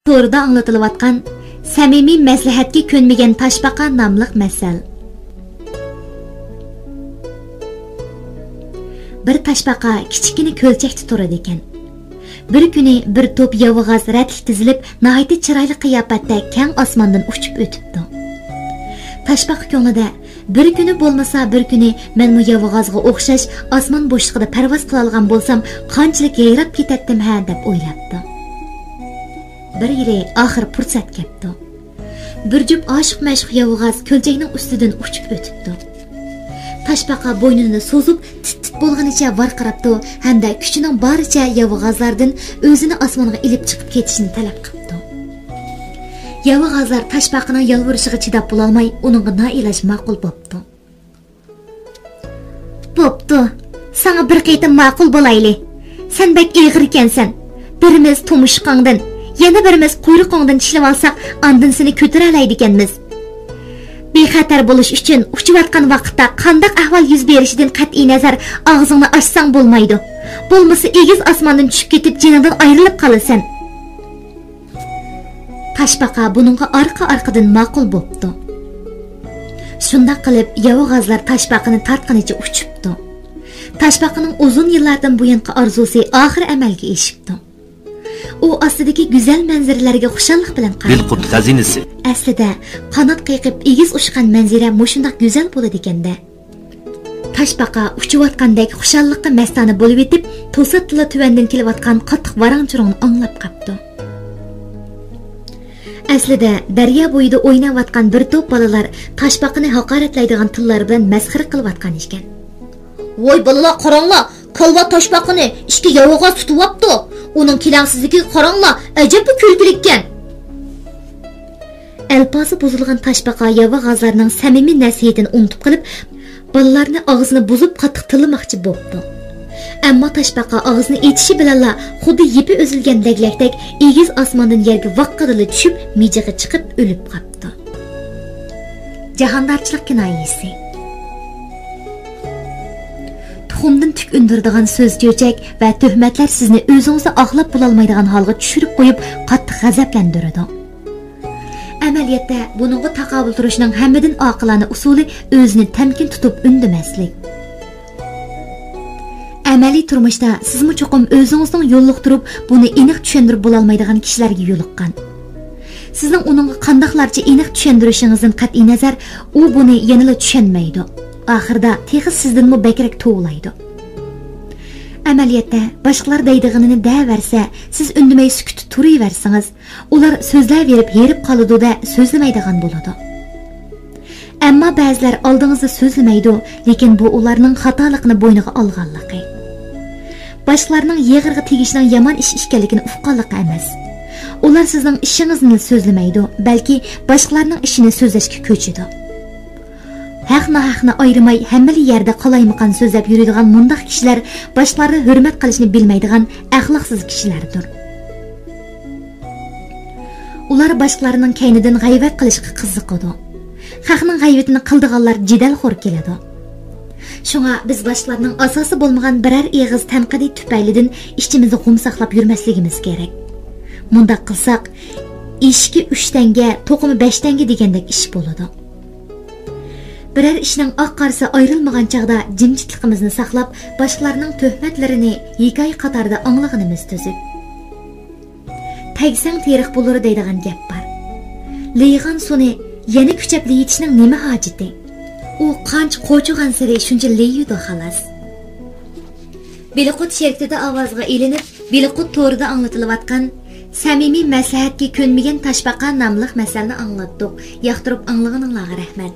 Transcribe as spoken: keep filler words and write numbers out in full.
تورىدا ئاڭلىتىلىۋاتقان سەمىمىي مەسلىھەتكە كۆنمىگەن تاشپاقا ناملىق مەسەل. بىر تاشپاقا كىچىككىنە كۆلچەكتە تۇرىدىكەن. بىر كۈنى بىر توپ ياۋىغاز رەتلىك تىزىلىپ، ناھايىتى چىرايلىق قىياپەتتە كەڭ ئاسماندىن ئۇچۇپ ئۆتۈپتۇ. تاشپاقا كۆڭلىدە، «بىر كۈنى بولمىسا بىر كۈنى مەنمۇ ياۋىغازغا ئوخشاش ئاسمان بوشلۇقىدا پەرۋاز قىلالىغان بولسام، قانچىلىك يايراپ كېتەتتىم ھە» دەپ ئويلاپتۇ. بىر يىلى ئاخىر پۇرسەت كەپتۇ. بىر جۈپ ئاشىق-مەشۇق ياۋىغاز كۆلچەكنىڭ ئۈستىدىن ئۇچۇپ ئۆتۈپتۇ. تاشپاقا بوينىنى سوزۇپ، تىت-تىت بولغىنىچە ۋارقىراپتۇ ھەمدە كۈچىنىڭ بارىچە ياۋىغازلاردىن ئۆزىنى ئاسمانغا ئېلىپ چىقىپ كېتىشىنى تەلەپ قىپتۇ. ياۋىغازلار تاشپاقىنىڭ يالۋۇرۇشىغا چىداپ بولالماي، ئۇنىڭغا نائىلاج ماقۇل بوپتۇ. بوپتۇ، ساڭا بىر قېتىم ماقۇل بولايلى. سەن بەك ئېغىر ئىكەنسەن. بىرىمىز تۇمشۇقۇڭدىن، يەنە بىرىمىز قۇيرۇقۇڭدىن چىشلىۋالساق، ئاندىن سېنى كۆتۈرەلەيدىكەنمىز. بىخەتەر بولۇش ئۈچۈن ئۇچۇۋاتقان ۋاقىتتا قانداق ئەھۋال يۈز بېرىشىدىن قەتئىينەزەر، ئاغزىڭنى ئاچساڭ بولمايدۇ. بولمىسا ئېگىز ئاسماندىن چۈشۈپ كېتىپ، جېنىڭدىن ئايرىلىپ قالىسەن. تاشپاقا بۇنىڭغا ئارقا-ئارقىدىن ماقۇل بوپتۇ. شۇنداق قىلىپ، ياۋىغازلار تاشپاقىنى تارتقىنىچە ئۇچۇپتۇ. تاشپاقىنىڭ ئۇزۇن يىللاردىن بۇيانقى ئارزۇسى ئاخىرى ئەمەلگە ئېشىپتۇ. ئۇ ئاستىدىكى گۈزەل مەنزىرىلەرگە خۇشاللىق بىلەن قاراپتۇ. بىلقۇت خەزىنىسى. ئەسلىدە، قانات قېقىپ ئېگىز ئۇچقان مەنزىرە مۇشۇنداق گۈزەل بولىدىكەن-دە. تاشپاقا ئۇچۇۋاتقاندەك خۇشاللىققا مەستانە بولۇۋېتىپ، توساتتىلا تۆۋەندىن كېلىۋاتقان قاتتىق ۋاراڭ-چۇرۇڭنى ئاڭلاپ قاپتۇ. ئەسلىدە، دەريا بويىدا ئويناۋاتقان بىر توپ بالىلار تاشپاقىنى ھاقارەتلەيدىغان تىللار بىلەن مەسخىرە قىلىۋاتقان ئىكەن. ۋاي بالىلار، قاراڭلار، كالۋا تاشپاقىنى ئىككى ياۋىغاز تۇتۇۋاپتۇ. ئۇنىڭ كېلەڭسىزلىكىگە قاراڭلار، ئەجەبمۇ كۈلكىلىككەن. ئەلپازى بۇزۇلغان تاشپاقا ياۋىغازلارنىڭ سەمىمىي نەسىھىتىنى ئۇنتۇپ قېلىپ، بالىلارنى ئاغزىنى بۇزۇپ قاتتىق تىللىماقچى بوپتۇ. ئەمما تاشپاقا ئاغزىنى ئېچىشى بىلەنلا خۇددى يىپى ئۈزۈلگەن لەگلەكتەك ئېگىز ئاسماندىن يەرگە ۋاققىدىلا چۈشۈپ، مىجىغا چىقىپ ئۆلۈپ قاپتۇ. جاھاندارچىلىق كىنايىسى. تۇخۇمدىن تۈك ئۈندۈرىدىغان سۆز-چۆچەك ۋە تۆھمەتلەر سىزنى ئۆزىڭىزنى ئاقلاپ بولالمايدىغان ھالغا چۈشۈرۈپ قويۇپ، قاتتىق غەزەپلەندۈرىدۇ. ئەمەلىيەتتە، بۇنىڭغا تاقابىل تۇرۇشنىڭ ھەممىدىن ئاقىلانە ئۇسۇلى ئۆزىنى تەمكىن تۇتۇپ ئۈندىمەسلىك. ئەمەلىي تۇرمۇشتا سىزمۇ چوقۇم ئۆزىڭىزنىڭ يوللۇق تۇرۇپ، بۇنى ئېنىق چۈشەندۈرۈپ بولالمايدىغان كىشىلەرگە يولۇققان. سىزنىڭ ئۇنىڭغا قانداقلارچە ئېنىق چۈشەندۈرۈشىڭىزدىن قەتئىينەزەر، ئۇ بۇنى يەنىلا چۈشەنمەيدۇ. ئاخىرىدا تېخى سىزدىنمۇ بەكرەك توۋلايدۇ. ئەمەلىيەتتە، باشقىلار دەيدىغىنىنى دەۋەرسە، سىز ئۈندىمەي سۈكۈتتە تۇرۇۋەرسىڭىز، ئۇلار سۆزلەۋېرىپ ھېرىپ قالىدۇ-دە، سۆزلىمەيدىغان بولىدۇ. ئەمما بەزىلەر ئالدىڭىزدا سۆزلىمەيدۇ، لېكىن بۇ ئۇلارنىڭ خاتالىقىنى بوينىغا ئالغانلىقى. باشقىلارنىڭ يېغىرغا تېگىشنىڭ يامان ئىش ئىكەنلىكىنى ئۇققانلىقى ئەمەس. ئۇلار سىزنىڭ ئىشىڭىزنىلا سۆزلىمەيدۇ، بەلكى باشقىلارنىڭ ئىشىنى سۆزلەشكە كۆچىدۇ. ھەق-ناھەقنى ئايرىماي، ھەممىلا يەردە قالايمىقان سۆزلەپ يۈرىدىغان مۇنداق كىشىلەر باشقىلارنى ھۆرمەت قىلىشنى بىلمەيدىغان ئەخلاقسىز كىشىلەردۇر. ئۇلار باشقىلارنىڭ كەينىدىن غەيۋەت قىلىشقا قىزىقىدۇ. خەقنىڭ غەيۋىتىنى قىلىدىغانلار جېدەلخور كېلىدۇ. شۇڭا بىز باشقىلارنىڭ ئاساسى بولمىغان بىرەر ئېغىز تەنقىدى تۈپەيلىدىن ئىچىمىزدە غۇم ساقلاپ يۈرمەسلىكىمىز كېرەك. مۇنداق قىلساق، ئېشىكى ئۈچ تەڭگە، توقۇمى بەش تەڭگە دېگەندەك ئىش بولىدۇ. بىرەر ئىشنىڭ ئاق-قارىسى ئايرىلمىغان چاغدا جىمجىتلىقىمىزنى ساقلاپ، باشقىلارنىڭ تۆھمەتلىرىنى ھېكايە قاتارىدا ئاڭلىغىنىمىز تۈزۈك. تەگسەڭ تېرىق بولۇر دەيدىغان گەپ بار. لېيىغان سۇنى يەنە كۈچەپ لېيىتىشنىڭ نېمە ھاجىتى؟ ئۇ قانچە قوچۇغانسېرى شۇنچە لېيىيدۇ، خالاس. بىلقۇت شىركىتىدە ئاۋازغا ئېلىنىپ، بىلقۇت تورىدا ئاڭلىتىلىۋاتقان سەمىمىي مەسلىھەتكە كۆنمىگەن تاشپاقا ناملىق مەسەلنى ئاڭلاتتۇق. ياقتۇرۇپ ئاڭلىغىنىڭلارغا رەھمەت.